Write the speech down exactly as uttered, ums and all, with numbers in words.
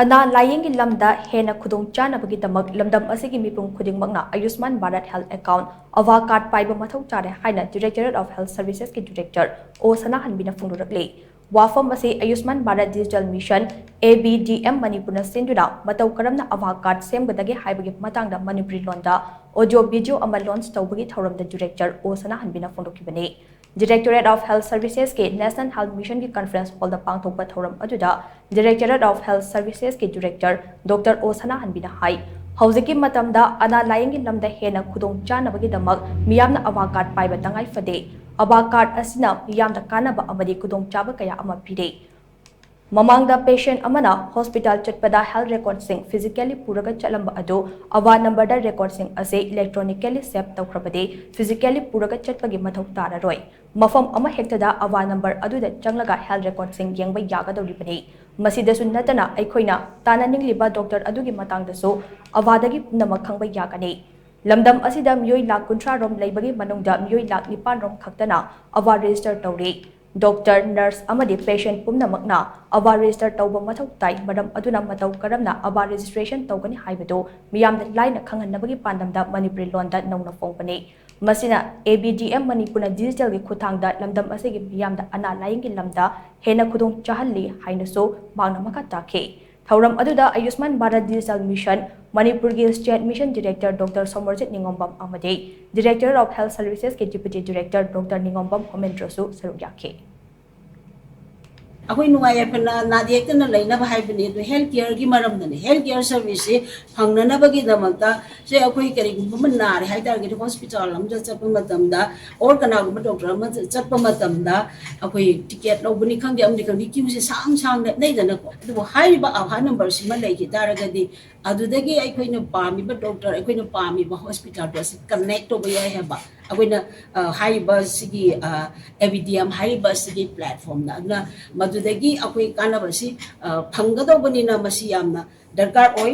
ꯑꯅꯥ ꯂꯥꯌꯦꯡꯒꯤ ꯂꯝꯗ ꯍꯦꯟꯅ ꯈꯨꯗꯣꯡ ꯆꯥꯅꯕꯒꯤꯗꯃꯛ ꯂꯝꯗꯝ ꯑꯁꯤꯒꯤ ꯃꯤꯄꯨꯝ ꯈꯨꯗꯤꯡꯃꯛꯅ ꯑꯌꯨꯁꯃꯥꯟ ꯚꯥꯔꯠ ꯍꯦꯜꯊ ꯑꯦꯀꯥꯎꯟ, ꯑꯚꯥ ꯀꯥꯔꯗ ꯄꯥꯏꯕ ꯃꯊꯧ ꯇꯥꯔꯦ ꯍꯥꯏꯅ Directorate of Health Servicesꯀꯤ Director ꯑꯣ ꯁꯅꯥꯍꯟꯕꯤꯅ ꯐꯣꯡꯗꯣꯔꯛꯂꯤ꯫ ꯋꯥꯐꯝ ꯑꯁꯤ Ayushman Bharat digital mission, A B D M, ꯃꯅꯤꯄꯨꯔꯅ ꯁꯤꯟꯗꯨꯅ ꯃꯇꯧ ꯀꯔꯝꯅ ꯑꯚꯥ ꯀꯥꯔꯗ ꯁꯦꯝꯒꯗꯒꯦ ꯍꯥꯏꯕꯒꯤ ꯃꯇꯥꯡꯗ ꯃꯅꯤꯄꯨꯔꯤ ꯂꯣꯟꯗ ꯑꯣꯗꯤꯑꯣ ꯚꯤꯗꯤꯑꯣ ꯑꯃ ꯂꯣꯟꯆ ꯇꯧꯕꯒꯤ ꯊꯧꯔꯝꯗ Director ꯑꯣ ꯁꯅꯥꯍꯟꯕꯤꯅ ꯐꯣꯡꯗꯣꯛꯈꯤꯕꯅꯤ꯫ Directorate of Health Servicesꯀꯤ National Health Missionꯒꯤ conference hallꯗ ꯄꯥꯡꯊꯣꯛꯄ ꯊꯧꯔꯝ ꯑꯗꯨꯗ Directorate of Health Servicesꯀꯤ Director Doctor ꯑꯣ ꯁꯅꯥꯍꯟꯕꯤꯅ ꯍꯥꯏ, ꯍꯧꯖꯤꯛꯀꯤ ꯃꯇꯝꯗ ꯑꯅꯥ ꯂꯥꯌꯦꯡꯒꯤ ꯂꯝꯗ ꯍꯦꯟꯅ ꯈꯨꯗꯣꯡ ꯆꯥꯅꯕꯒꯤꯗꯃꯛ ꯃꯤꯌꯥꯝꯅ ꯑꯚꯥ ꯀꯥꯔꯗ ꯄꯥꯏꯕ ꯇꯉꯥꯏ ꯐꯗꯦ꯫ ꯑꯚꯥ ꯀꯥꯔꯗ ꯑꯁꯤꯅ ꯃꯤꯌꯥꯝꯗ ꯀꯥꯟꯅꯕ ꯑꯃꯗꯤ ꯈꯨꯗꯣꯡꯆꯥꯕ ꯀꯌꯥ ꯑꯃ ꯄꯤꯔꯦ꯫ ꯃꯃꯥꯡꯗ ꯄꯦꯁꯦꯟꯠ ꯑꯃꯅ ꯍꯣꯁꯄꯤꯇꯥꯜ ꯆꯠꯄꯗ ꯍꯦꯜꯊ ꯔꯦꯀꯣꯔꯗꯁꯤꯡ ꯐꯤꯖꯤꯀꯦꯜꯂꯤ ꯄꯨꯔꯒ ꯆꯠꯂꯝꯕ ꯑꯗꯨ ꯑꯚꯥ ꯅꯝꯕꯔꯗ ꯔꯦꯀꯣꯔꯗꯁꯤꯡ ꯑꯁꯤ ꯏꯂꯦꯛꯇ꯭ꯔꯣꯅꯤꯀꯦꯜꯂꯤ ꯁꯦꯚ ꯇꯧꯈ꯭ꯔꯕꯗꯤ ꯐꯤꯖꯤꯀꯦꯜꯂꯤ ꯄꯨꯔꯒ ꯆꯠꯄꯒꯤ ꯃꯊꯧ ꯇꯥꯔꯔꯣꯏ꯫ ꯃꯐꯝ ꯑꯃꯍꯦꯛꯇꯗ ꯑꯚꯥ ꯅꯝꯕꯔ ꯑꯗꯨꯗ ꯆꯪꯂꯒ ꯍꯦꯜꯊ ꯔꯦꯀꯣꯔꯗꯁꯤꯡ ꯌꯦꯡꯕ ꯌꯥꯒꯗꯧꯔꯤꯕꯅꯤ꯫ ꯃꯁꯤꯗꯁꯨ ꯅꯠꯇꯅ ꯑꯩꯈꯣꯏꯅ ꯇꯥꯟꯅꯅꯤꯡꯂꯤꯕ ꯗꯣꯛꯇꯔ ꯑꯗꯨꯒꯤ ꯃꯇꯥꯡꯗꯁꯨ ꯑꯚꯥꯗꯒꯤ ꯄꯨꯝꯅꯃꯛ ꯈꯪꯕ ꯌꯥꯒꯅꯤ꯫ ꯂꯝꯗꯝ ꯑꯁꯤꯗ ꯃꯤꯑꯣꯏ ꯂꯥꯈ ꯀꯨꯟꯊ꯭ꯔꯥ ꯔꯣꯝ ꯂꯩꯕꯒꯤ ꯃꯅꯨꯡꯗ ꯃꯤꯑꯣꯏ ꯂꯥꯈ ꯅꯤꯄꯥꯟ ꯔꯣꯝ ꯈꯛꯇꯅ ꯑꯚꯥ ꯔꯦꯖꯤꯁꯇꯔ ꯇꯧꯔꯤ꯫ ꯗꯣꯛꯇꯔ, ꯅꯔꯁ ꯑꯃꯗꯤ ꯄꯦꯁꯦꯟꯠ ꯄꯨꯝꯅꯃꯛꯅ ꯑꯚꯥ ꯔꯦꯖꯤꯁꯇꯔ ꯇꯧꯕ ꯃꯊꯧ ꯇꯥꯏ꯫ ꯃꯔꯝ ꯑꯗꯨꯅ ꯃꯇꯧ ꯀꯔꯝꯅ ꯑꯚꯥ ꯔꯦꯖꯤꯁꯇ꯭ꯔꯦꯁꯟ ꯇꯧꯒꯅꯤ ꯍꯥꯏꯕꯗꯨ ꯃꯤꯌꯥꯝꯗ ꯂꯥꯏꯅ ꯈꯪꯍꯟꯅꯕꯒꯤ ꯄꯥꯟꯗꯝꯗ ꯃꯅꯤꯄꯨꯔꯤ ꯂꯣꯟꯗ ꯅꯧꯅ ꯐꯣꯡꯕꯅꯤ꯫ ꯃꯁꯤꯅ ꯑꯦ ꯕꯤ ꯗꯤ ꯑꯦꯝ ꯃꯅꯤꯄꯨꯔꯅ ꯗꯤꯖꯤꯇꯦꯜꯒꯤ ꯈꯨꯠꯊꯥꯡꯗ ꯂꯝꯗꯝ ꯑꯁꯤꯒꯤ ꯃꯤꯌꯥꯝꯗ ꯑꯅꯥ ꯂꯥꯌꯦꯡꯒꯤ ꯂꯝꯗ ꯍꯦꯟꯅ ꯈꯨꯗꯣꯡ ꯆꯥꯍꯜꯂꯤ ꯍꯥꯏꯅꯁꯨ ꯃꯍꯥꯛꯅ ꯃꯈꯥ ꯇꯥꯈꯤ꯫ ꯊꯧꯔꯝ ꯑꯗꯨꯗ ꯑꯌꯨꯁꯃꯥꯟ ꯚꯥꯔꯠ ꯗꯤꯖꯤꯇꯦꯜ ꯃꯤꯁꯟ ꯃꯅꯤꯄꯨꯔꯒꯤ state mission director doctor Somarjit Ningombam ꯑꯃꯗꯤ ꯗꯤꯔꯦꯛꯇꯣꯔꯦꯠ ꯑꯣꯐ ꯍꯦꯜꯊ ꯁꯔꯚꯤꯁꯦꯁꯀꯤ ꯗꯤꯄ꯭ꯌꯨꯇꯤ ꯗꯤꯔꯦꯛꯇꯔ ꯗꯣꯛꯇꯔ ꯅꯤꯉꯣꯝꯕꯝ ꯍꯣꯃꯦꯟꯗ꯭ꯔꯁꯨ ꯁꯔꯨꯛ ꯌꯥꯈꯤ꯫ ꯑꯩꯈꯣꯏ ꯅꯨꯡꯉꯥꯏ ꯌꯥꯏꯐꯅ ꯅꯥꯗ ꯌꯦꯛꯇꯅ ꯂꯩꯅꯕ ꯍꯥꯏꯕꯅꯤ꯫ ꯑꯗꯨ ꯍꯦꯜꯊ ꯀꯤꯌꯔꯒꯤ ꯃꯔꯝꯗꯅꯤ꯫ ꯍꯦꯜꯊ ꯀꯤꯌꯔ ꯁꯔꯚꯤꯁꯁꯤ ꯐꯪꯅꯅꯕꯒꯤꯗꯃꯛꯇ ꯁꯦ ꯑꯩꯈꯣꯏ ꯀꯔꯤꯒꯨꯝꯕ ꯑꯃ ꯅꯥꯔꯦ ꯍꯥꯏ ꯇꯥꯔꯒꯗꯤ ꯍꯣꯁꯄꯤꯇꯥꯜ ꯑꯃꯗ ꯆꯠꯄ ꯃꯇꯝꯗ ꯑꯣꯔ ꯀꯅꯥꯒꯨꯝꯕ ꯗꯣꯛꯇꯔ ꯑꯃ ꯆꯠꯄ ꯃꯇꯝꯗ ꯑꯩꯈꯣꯏ ꯇꯤꯀꯦꯠ ꯂꯧꯕꯅꯤ ꯈꯪꯗꯦ, ꯑꯃꯗꯤ ꯈꯪꯗꯦ, ꯀ꯭ꯌꯨꯁꯦ ꯁꯥꯡ ꯁꯥꯡ ꯂꯦꯞꯅꯩꯗꯅꯀꯣ꯫ ꯑꯗꯨꯕꯨ ꯍꯥꯏꯔꯤꯕ ꯑꯥꯚꯥ ꯅꯝꯕꯔꯁꯤꯃ ꯂꯩꯈꯤ ꯇꯥꯔꯒꯗꯤ ꯑꯗꯨꯗꯒꯤ ꯑꯩꯈꯣꯏꯅ ꯄꯥꯝꯃꯤꯕ ꯗꯣꯛꯇꯔ, ꯑꯩꯈꯣꯏꯅ ꯄꯥꯝꯃꯤꯕ ꯍꯣꯁꯄꯤꯇꯥꯜꯗꯣ ꯑꯁꯤ ꯀꯟꯅꯦꯛ ꯇꯧꯕ ꯌꯥꯏ ꯍꯥꯏꯕ꯫ ꯑꯩꯈꯣꯏꯅ, ꯑ, ꯍꯥꯏꯔꯤꯕ ꯁꯤꯒꯤ, ꯑ, ꯑꯦ ꯕꯤ ꯗꯤ ꯑꯦꯝ ꯍꯥꯏꯔꯤꯕ ꯁꯤꯒꯤ ꯄ꯭ꯂꯦꯠꯐꯣꯝꯗ꯫ ꯑꯗꯨꯅ ꯃꯗꯨꯗꯒꯤ ꯑꯩꯈꯣꯏ ꯀꯥꯟꯅꯕꯁꯤ, ꯑ, ꯐꯪꯒꯗꯧꯕꯅꯤꯅ ꯃꯁꯤ ꯌꯥꯝꯅ ꯗꯔꯀꯥꯔ ꯑꯣꯏ꯫